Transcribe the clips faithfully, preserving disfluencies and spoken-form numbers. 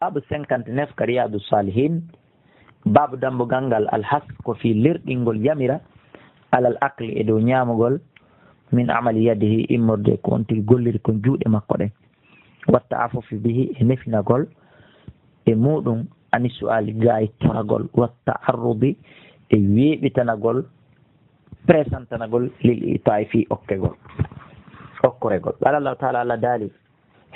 Baabu cinquante-neuf ka Riyadu Salihin, baabu dambugal ngal, alhas ko fii lerɗingol yamira, alal akli, e dow ñaamugol, min amali yadihi, immorde ko on tigi golliri kon juuɗe makko ɗen, watta afufi bihi, e nefinagol e muɗum, ani su'ali, gaay toragol, watta arrudi, e weeɓitanagol, presentanagol, lil ita'i, fii okkegol, okkoregol. Qala Allahu ta'ala, Allah daali,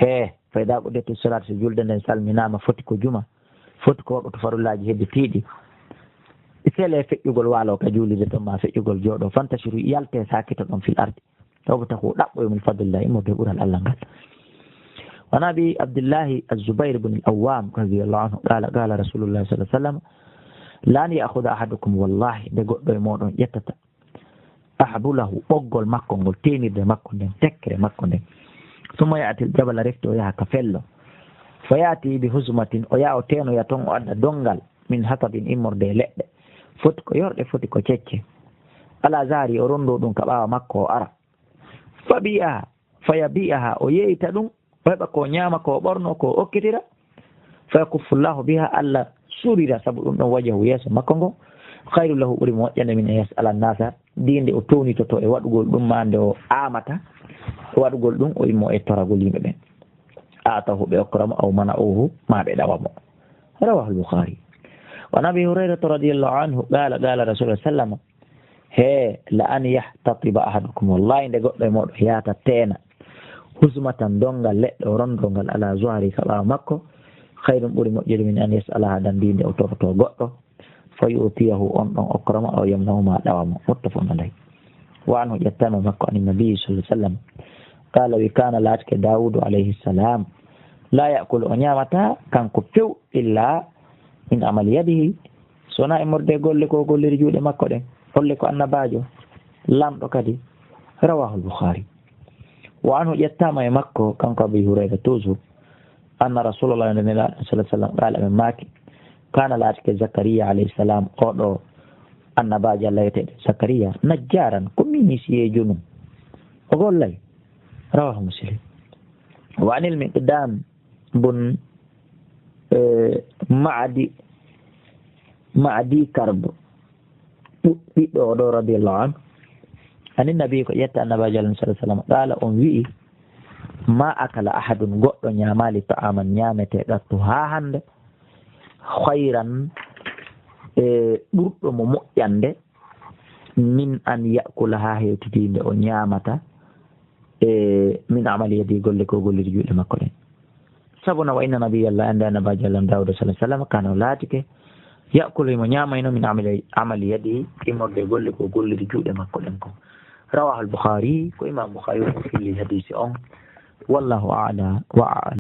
he, fa idha qudiyati salatu, so julde nden salminaama, foti ko juma, foti ko waqtu farullaaji hedditiiɗi, sele feƴƴugol waalo ka juulirde ton, ma feƴƴugol jooɗo, fantashiru, yalte, saakito ɗon fil ardi, wabtaghu, ɗaɓɓoy min fadlillah, immorde e ɓural Allah ngal. Wa an Abi Abdillahi Az-Zubair ibn Al-Awwam radiyallahu anhu qala, qala Rasulullah sallallahu alaihi wasallam, la an ya'khudha ahadukum, wallahi, nde goɗɗo e mooɗon ƴettata, ahbulahu, ɓoggol makko ngol, teenirde makko nden, tekkere makko nden. Summa ya'til jabala, refti o yaha ka fello. Fa ya'ti bi huzmatin, o yaha o teenoya ton, o adda donngal, min hatabin, immorde e leɗɗe. Foti ko yorɗe, foti ko cecce. Ala zahri, o ronndo ɗum ka ɓaawo makko, o ara. Fa bi'aha, fa yabi'aha, o yeeyta ɗum, o heɓa ko ñaama, ko ɓorno, ko okkitira. Fa yakuffu Allahu biha, Allah surira sabu ɗum ɗon wajahu, yeeso makko ngo. Khayru lahu, ɓuri mo moƴƴande, min an yas'ala nasa, diinde o townitoto e waɗugol ɗum, ma nde o aamata e waɗugol ɗum, o immo e toragol yimɓe ɓen. A'tahu, ɓe okkora mo, aw mana'uhu, ma ɓe ɗawa mo. Rawahu al-Bukhari. Wa an Abi Hurayrata radiyallahu anhu qala, qala Rasulullah sallallahu alaihi wasallam, he, la an yahtatiba ahadukum, wallahi, nde goɗɗo e mooɗon yaata teena, huzmatan, donngal leɗɗe, o ronndo ngal, ala zuhri, ka ɓaawo makko, khayrun, ɓuri moƴƴude, min an yas'ala ahadan, diinde o toroto goɗɗo, fa yu'tiyahu, on ɗon okkora mo, aw yamna'uhu, ma ɗawa mo. Muttafaqun alayh. Wa anhu, ƴettaama e makko, an nabi sallallahu alaihi wasallam, qala, wi, kana, laatike Dawudu alayhi salam, la ya'kulu, o ñaamata kanko few, illa min amali yadihi, so wonaa immorde e golle ko o golliri juuɗe makko ɗen. Holle ko annabaajo, laamɗo kadi. Rawahul Bukhari. Wa anhu, ƴettaama e makko, kanko Abi Hurayra toujours, anna Rasulullah, nde Nelaaɗo sallallahu alaihi wasallam, qala, ɓe maaki, kana, laatike Zakariya alayhi salam, oɗo annabaajo Allah wi'eteeɗo Zakariya, najjaran, ko minisiyeejo nun. O gollay. Rawahu Muslim. Wa anil Miqdam bun, eh, Ma'adi, Ma'adi Karb, ɓu-, ɓiɗɗo o ɗo, radiyallahu anhu. Ani nabi, ko ƴetta annabaajo Allah sallallahu alaihi wasallam, qala, on wi'i, ma akala ahadun, goɗɗo ñaamaali ta'aman, ñaamete, qattu, haa hannde, khayran, e ɓurɗo mo moƴƴande, min an ya'kula, haa hewtidii nde o ñaamata, e min amali yadi, golle ko golliri juuɗe makko ɗen. Sabuna, wa inna nabiyallah, annde annabaajo Allah Dawuda sallallahu alaihi wasallam, kana, o laatike, ya'kulu, himo ñaamayno, min amali, amali yadi, immorde e golle ko golliri juuɗe makko ɗen ko. Rawahu al-Bukhari, ko Imam Bukhari woni filli hadisi on. Wallahu a'la wa a'lam.